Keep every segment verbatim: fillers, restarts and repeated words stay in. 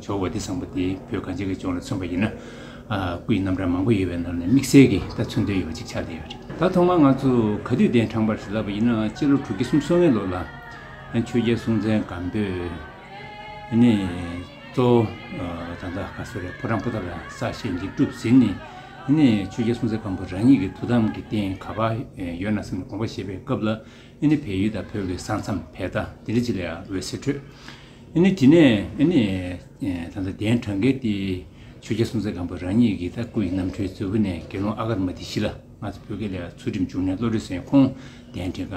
ཇོ་བོ་ཝ་ཏི་བཟང་པོ་དེ་བོད་གངས་ཅན་གྱི་ལྗོངས་ལ་མཚོན་པ་ཡིན་ན། ཨ། སྐུ་ཡི་རྣམ་གྲངས་མང་པོ་ཡོད་པའི་ནང་ནས་དམིགས་བསལ་གྱི་ད་མཚོན་དོན་ཡོད་པ་ཅིག་ཆགས་བསྡད་ཡོད་རེད། ད་ཐོག་མར་ང་ཚོ་ག་དུས་གདན་དྲངས་པ་རེད་ལབ་པ་ཡིན་ན། སྤྱི་ལོ་དྲུག་བརྒྱ་སུམ་ཅུ་སོ་ལྔའི་ལོ་ལ། ཆོས་རྒྱལ་སྲོང་བཙན་སྒམ་པོས་ནི་གཙོ་བོ་ད་ལྟ་ག་ཟེར་རེད། ཕོ་བྲང་པོ་ཏ་ལ་གསར་བཞེངས་འདི་བསྒྲུབས་ཟིན་ནས། ནི་ཆོས་རྒྱལ་སྲོང་བཙན་སྒམ་པོ་རང་ཉིད་ཀྱི་ཐུགས་དམ་གྱི་རྟེན་ག་པར་ཡོད་ན་བསམ་ནས་དགོངས་པ་བཞེས་པའི་སྐབས་ལ། ཨ་ནི་བལ་ཡུལ་དང་བོད་ཀྱི་ས་མཚམས་བལ་རྟ་དེ་འདྲ་ཅིག་ལ་ཡང་འོད་ཟེར་འཕྲོས། ཨ་ནི་དེ་ནས་ཨ་ནི་ད་ལྟ་གདན་དྲངས་མཁན་དེ་ཆོས་རྒྱལ་སྲོང་བཙན་སྒམ་པོ་རང་ཉིད་ཀྱི་ད་སྐུ་ཡི་རྣམ་འཕྲུལ་མཛོད་སྤུ་ནས་དགེ་སློང་ཨ་གར་མ་ཏི་ཤི་ལ། ང་ཚོ་བོད་སྐད་ལ་ཡང་ཚུལ་ཁྲིམས་འབྱུང་གནས་བློ་གྲོས་ཟེར། ཁོང་གདན་དྲངས་ག་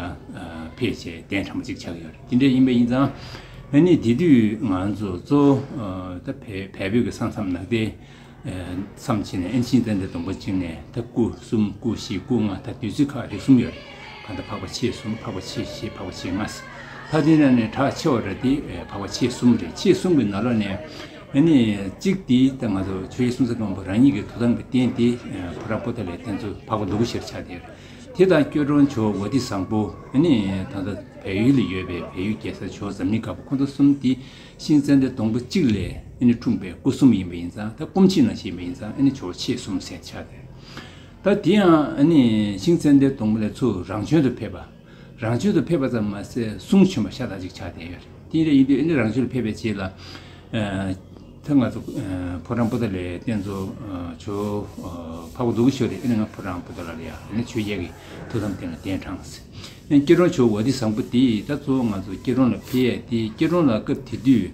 ཕེབས་བྱས་གདན་དྲངས་པ་ཅིག་ཆགས་ཀྱི་ཡོད་རེད། དེ་འདྲ་ཡིན་པ་ཡིན་ཙང་། ཨ་ནི་དེ་དུས་ང་ཚོ་གཙོ་བོ་ད་བལ་བལ་བོད་ཀྱི་ས་མཚམས་ནག་དེ། མཚམས་ཕྱེ་ནས། ཨ་ནི་ཤིང་ཙན་དན་སྡོང་པོ་གཅིག་ནས་ད་སྐུ་གསུམ། སྐུ་བཞི། སྐུ་ལྔ། ད་བདུད་རྩི་ཁ་རིགས་གསུམ་ཡོད་རེད། གང་ལྟར་འཕགས་པ་ཆེ་གསུམ། འཕགས་པ་ཆེ་བཞི། འཕགས་པ་ཆེ་ལྔ་ཟེར། ད་དེ་ནང་ནས་གྲགས་ཆེ་བ་རེད་དེ། ཨེ། འཕགས་པ་ཆེ་གསུམ་རེད། ཆེ་གསུམ་གྱི་ནང་ལོགས་ནས། ཨ་ནི་གཅིག་དེ་ད་ང་ཚོ་ཆོས་རྒྱལ་སྲོང་བཙན་སྒམ་པོ་རང་ཉིད་ཀྱི་ཐུགས་དམ་གྱི་རྟེན་དེ། ཨེ། ཕོ་བྲང་པོ་ཏ་ལའི་རྟེན་གཙོ་འཕགས་པ་རྡོ་སྐུ་ཞེས་ཆགས་བསྡད་ཡོད་རེད། དེ་དང་སྐྱོ་སྒྲོན་ཇོ་བོ་ཝ་ཏི་བཟང་པོ། ཨ་ནི་ད་ལྟ་བལ་ཡུལ་ལ་ཡོད་པའི་བལ་ཡུལ་རྒྱལ་ས་ཇོ་བོ་འཛམ་གླིང་དཀར་པོ། ཁོང་ཚོ་གསུམ་དེ་ཤིང་ཙན་དན་སྡོང་པོ་གཅིག་ལས། ཨ་ནི་འཁྲུངས་པའི་སྐུ་གསུམ་ཡིན་པ་ཡིན་ཙང་། ད་སྐུ་མཆེད་ནང་བཞིན་ཡིན་པ་ཡིན་ཙང་། ཨ་ནི་ཇོ་བོ་ཆེ་གསུམ་ཟེར་ཆགས་ཏེ། ད་དེ་ཡང་ཨ་ནི་ཤིང་ཙན་དན་སྡོང་པོ་ལས་ཚུར་རང་བྱོན་དུ་ཕེབས་པ། རང་བྱོན་དུ་ཕེབས་པ་ཙམ་མ་ཟད་གསུང་བྱོན་པ་ཤ་སྟག་ཅིག་ཆགས་བསྡད་ཡོད་རེད། དེ་འདྲ་ཡིན་དུས། ཨ་ནི་རང་བྱོན་དུ་ཕེབས་པའི་རྗེས་ལ། ཨ། ད་ང་ཚོ། ཨ། ཕོ་བྲང་པོ་ཏ་ལའི་རྟེན་གཙོ། ཨ། ཇོ། ཨ། འཕགས་པ་རྡོ་སྐུ་ཞབས་དེ། ཨ་ནི་ང་ཕོ་བྲང་པོ་ཏ་ལ་ལ་ཡ། ཨ་ནི་ཆོས་རྒྱལ་གྱི་ཐུགས་དམ་རྟེན་ལ་གདན་དྲངས་ཟེར། ཨ་ནི་སྐྱོ་སྒྲོན་ཇོ་བོ་ཝ་ཏི་བཟང་པོ་དེ་ད་གཙོ་བོ་ང་ཚོ་སྐྱོ་སྒྲོན་ལ་ཕེབས་ཡས་དེ། སྐྱོ་སྒྲོན་ལ་སྐབས་དེ་དུས་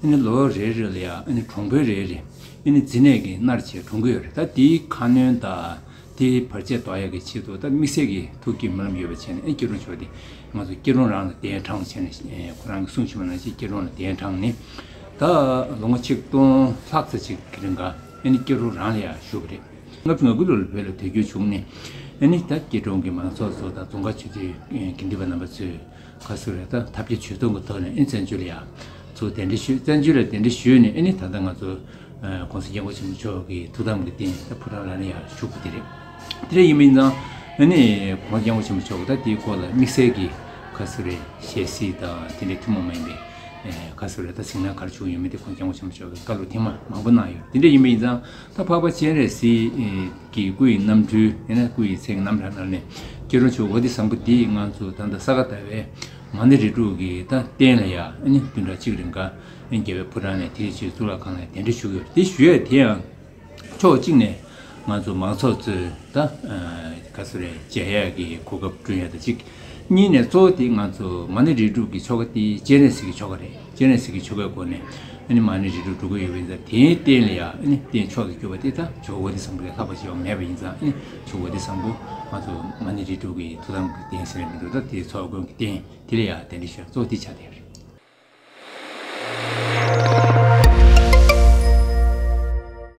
ཨ་ནི་ལོ་རེ་རེ་ལ་ཡ། ཨ་ནི་གྲོང་དཔོན་རེ་རེ། ཨ་ནི་མཛེ་ནད་ཀྱིས་མནར་བྱས་གྲོངས་ཀྱི་ཡོད་རེད། ད་དེའི་ཁ་གནོན་དང་། དེའི་བར་ཆད་ཟློག་ཡག་གི་ཆེད་དུ། ད་དམིགས་བསལ་གྱི་ཐུགས་ཀྱི་སྨོན་ལམ་ཡོད་པ་བྱས་ནས། ཨེ། སྐྱོ་སྒྲོན་ཇོ་བོ་དེ་ང་ཚོ་སྐྱོ་སྒྲོན་རང་ལ་གདན་དྲངས་བྱས་ནས། ཨེ། ཁོ་རང་གིས་གསུང་བྱུང་བ་ནང་བཞིན་སྐྱོ་སྒྲོན་ལ་གདན་དྲངས་ནས། ད་ལོ་ངོ་ཆིག་སྟོང་ལྷག་ཙམ་ཅིག་གི་རིང་ག་ཨ་ནི་སྐྱོ་སྒྲོན་རང་ལ་ཡང་བཞུགས་པ་རེད། ལྔ་བཅུ་ང་དགུ་ལོ་ལ་བོད་ལ་དུས་འགྱུར་བྱུང་ནས། ཨ་ནི་ད་སྐྱོ་སྒྲོན་གྱི་མང་ཚོགས་ཚོ་དང་རྫོང་དཀར་སྤྱི་འཐུས་དགེ་འདུན་པ་རྣམ་པ་ཚོས། ག་ཟེར་རེད། ད་ཐབས་བརྒྱ་ཇུས་སྟོང་གི་ཐོག་ནས། ཨ་ནི་བཙན་བྱོལ་ལ་ཡ་ཚུར་གདན་འདྲེན་ཞུས། བཙན་བྱོལ་ལ་གདན་འདྲེན་ཞུས་ནས། ཨ་ནི་ད་ལྟ་ང་ཚོ། ཨ། ༸གོང་ས་སྐྱབས་མགོན་ཆེན་པོ་མཆོག་གི་ཐུགས་དམ་གྱི་རྟེན་ད་ཕོ་བྲང་ལ་ནི་ཡ་བཞུགས་པ་དེ་རེད། དེ་འདྲ་ཡིན་པ་ཡིན་ཙང་། ཨ་ནི་༸གོང་ས་སྐྱབས་མགོན་ཆེན་པོ་མཆོག་གིས་ད་དེའི་སྐོར་ལ་དམིགས་བསལ་གྱི། ག་ཟེར་རེད། ཞལ་གཟིགས་དང་དེ་འདྲའི་ཐུན་མོང་མ་ཡིན་པའི། ཨ། ག་ཟེར་རེད། ད་གཟིགས་གནང་ག་རེ་བྱུང་ཡོད་མེད་དེ་༸གོང་ས་སྐྱབས་མགོན་ཆེན་པོ་མཆོག་གིས་བཀའ་སློབ་ཐེངས་མ་མང་པོ་གནང་ཡོད། དེ་འདྲ་ཡིན་པ་ཡིན་ཙང་། ད་འཕགས་པ་སྤྱན་རས་གཟིགས་ཀྱི་སྐུ་ཡི་རྣམ་འཕྲུལ། ཡང་ན་སྐུ་ཡི་མཚན་གྱི་རྣམ་གྲངས་ནང་ནས་སྐྱོ་སྒྲོན་ཇོ་བོ་ཝ་ཏི་བཟང་པོ་འདི་ང་ཚོ་ད་ལྟ་ས་ག་ཟླ་བའི་མ་ཎི་རིལ་སྒྲུབ་ཀྱི་ད་རྟེན་ལ་ཡ། ཨ་ནི་བདུན་ཕྲག་གཅིག་རིང་ག་ཨ་ནི་རྒྱལ་བའི་ཕོ་བྲང་ནས། དེའི་རྗེས་གཙུག་ལག་ཁང་ལ་གདན་འདྲེན་ཞུ་གི་ཡོད་རེད། དེ་ཞུ་ཡས་དེ་ཡང་ཕྱོགས་གཅིག་ནས་ང་ཚོ་མང་ཚོགས་ཚོས་ད། ཨ། ག་ཟེར་རེད། མཇལ་ཡག་གི་གོ་སྐབས་བསྐྲུན་ཡག་དང་གཅིག་གཉིས་ནས་གཙོ་བོ་དེ་ང་ཚོ་མ་ཎི་རིལ་སྒྲུབ་ཀྱི་ཆོ་ག་དེ་སྤྱན་རས་གཟིགས་ཀྱི་ཆོ་ག་རེད། སྤྱན་རས་གཟིགས་ཀྱི་ཆོ་གའི་སྒོ་ནས་ཨ་ནི་མ་ཎི་རིལ་སྒྲུབ་སྒྲུབ་ཀྱི་ཡོད་པ་ཡིན་ཙང་། དེའི་རྟེན་ལ་ཡ་ཨ་ནི་རྟེན་མཆོག་ཏུ་གྱུར་པ་དེ་ད་ཇོ་བོ་ཝ་ཏི་བཟང་པོ་ལས་ལྷག་པ་ཞིག་ཡང་མེད་པ་ཡིན་ཙང་། ཨ་ནི་ཇོ་བོ་ཝ་ཏི་བཟང་པོ་ང་ཚོ་མ་ཎི་རིལ་སྒྲུབ་ཀྱི་ཐུགས་དམ་གྱི་རྟེན་ཟེར་ཡག་མི་འདུག་ད་དེ་ཚོགས་མགོན་གྱི་རྟེན་དེ་ལ་ཡ་གདན་འདྲེན་ཞུ་ཡག་གཙོ་བོ་དེ་ཆགས་བསྡད་ཡོད་རེད།